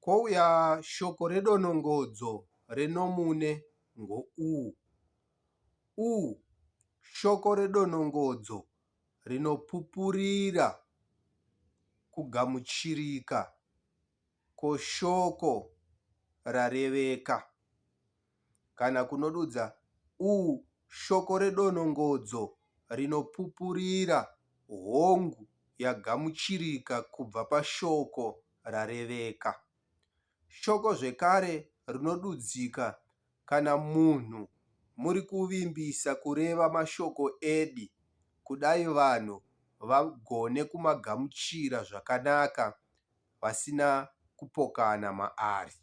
Kwouya shoko redonongodzo renomune ngo-u. U shoko redonongodzo rinopupurira kugamuchirika kwoshoko rareveka. Kana kunodudza u shoko redonongodzo rinopupurira hongu yagamuchirika kubva pashoko rareveka. Shoko zvekare rinodudzika kana munhu muri kuvimbisa kureva mashoko edi kudai vanhu vagone kumagamuchira zvakanaka vasina kupokana maari.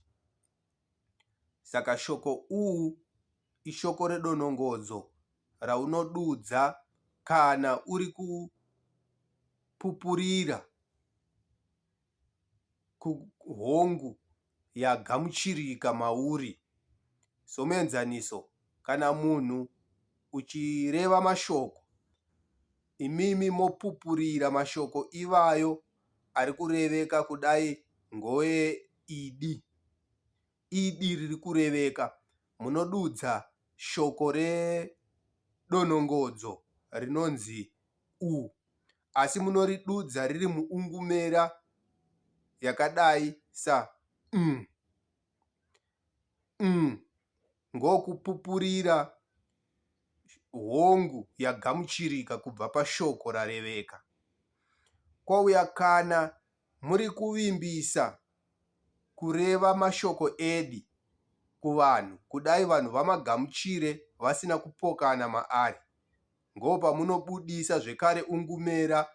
Saka shoko u ishoko redonongodzo raunodudza kana uri kupupurira hongu yagamuchirika mauri. Somuenzaniso, kana munhu uchireva mashoko, imimi mopupurira mashoko ivayo ari kureveka kudai ngoeidi. Idi riri kureveka. Munodudza shoko redonongodzo rinonzi u. Asi munoridudza riri muungumera yakadai sa umm. Umm ngokupupurira hongu yagamuchirika kubva pashoko rareveka. Kwauya kana muri kuvimbisa kureva mashoko edi kuvanhu kudai vanhu vamagamuchire vasina kupokana maari. Ngopamunobudisa zvekare ungumera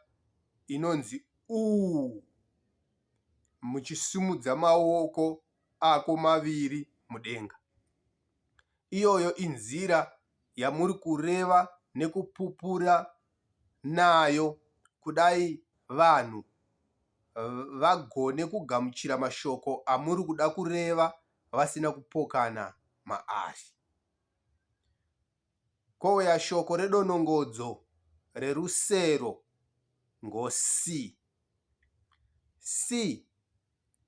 inonzi uu muchisimudza maoko ako maviri mudenga. Iyoyo inzira yamuri kureva nekupupura nayo kudai vanhu vagone kugamuchira mashoko amuri kuda kureva vasina kupokana maari. Kouya shoko redonongodzo rerusero ngo-c. C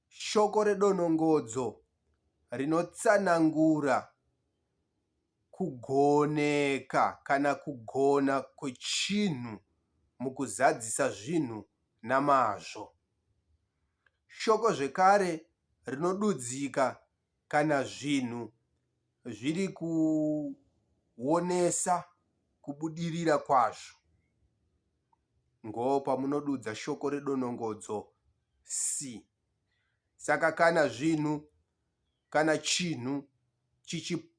shoko redonongodzo rinotsanangura kugoneka kana kugona kwechinhu mukuzadzisa zvinhu namazvo. Shoko zvekare rinodudzika kana zvinhu zviri kuonesa kubudirira kwazvo. Ngopamunodudza shoko redonongodzo C. Saka kana zvinhu kana chinhu chichizadzisa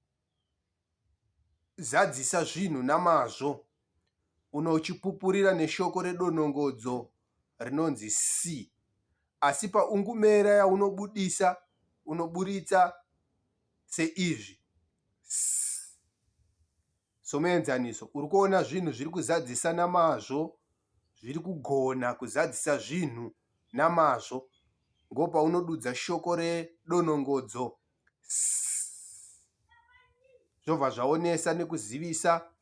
zvinhu namazvo, unochipupurira neshoko redonongodzo rinonzi C. Asi paungumera yaunobudisa, unoburitsa seizvi. Somuenzaniso, uri kuona zvinhu zviri kuzadzisa namazvo, zviri kugona kuzadzisa zvinhu namazvo. Ngopaunodudza shoko redonongodzo zvobva zvaonesa nekuzivisa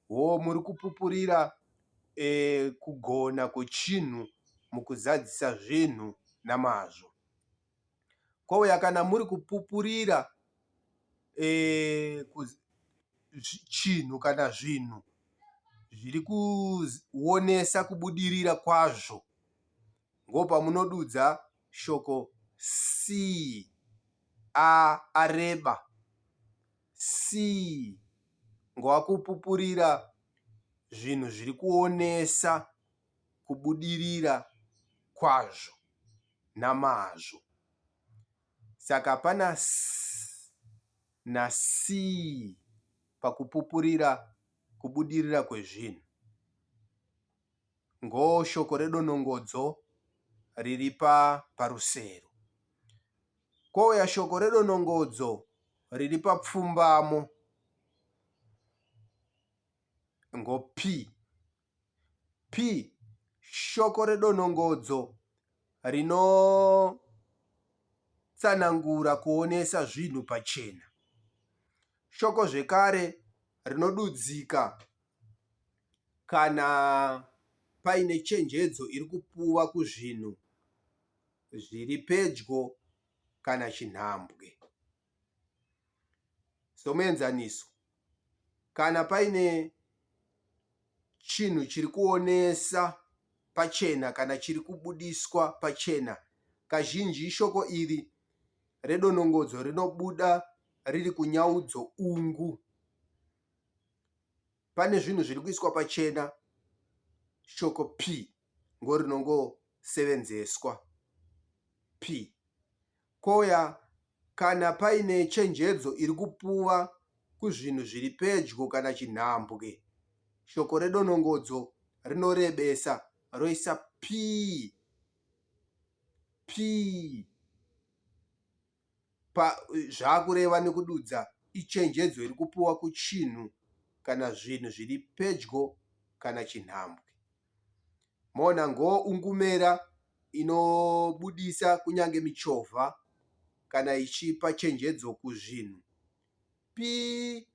hoo muri kupupurira e, kugona kwechinhu mukuzadzisa zvinhu namazvo. Kouya kana muri kupupurira e, chinhu kana zvinhu zviri kuonesa kubudirira kwazvo ngopamunodudza shoko c a areba c ngowakupupurira zvinhu zviri kuonesa kubudirira kwazvo namazvo. Saka pana s na c pakupupurira kubudirira kwezvinhu. Ngoshoko redonongodzo riri pa parusero. Kouya shoko redonongodzo riri papfumbamo ngo p. P shoko redonongodzo rinotsanangura kuonesa zvinhu pachena. Shoko zvekare rinodudzika kana paine chenjedzo iri kupuwa kuzvinhu zviri pedyo. kana chinhambwe. Somuenzaniso, kana paine chinhu chiri kuonesa pachena kana chiri kubudiswa pachena, kazhinji shoko iri redonongodzo rinobuda riri kunyaudzo ungu. Pane zvinhu zviri kuiswa pachena, shoko P ngorinongosevenzeswa. P. Kouya kana paine chenjedzo iri kupuwa kuzvinhu zviri pedyo kana chinhambwe, shoko redonongodzo rinorebesa roisa P. P. Pa, zvakureva nekududza ichenjedzo iri kupuwa kuchinhu kana zvinhu zviri pedyo kana chinhambwe. Moona ngoungumera inobudisa kunyange michovha kana ichipa chenjedzo kuzvinhu. Pi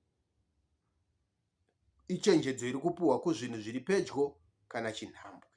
ichenjedzo iri kupuhwa kuzvinhu zviri pedyo kana chinhambwe.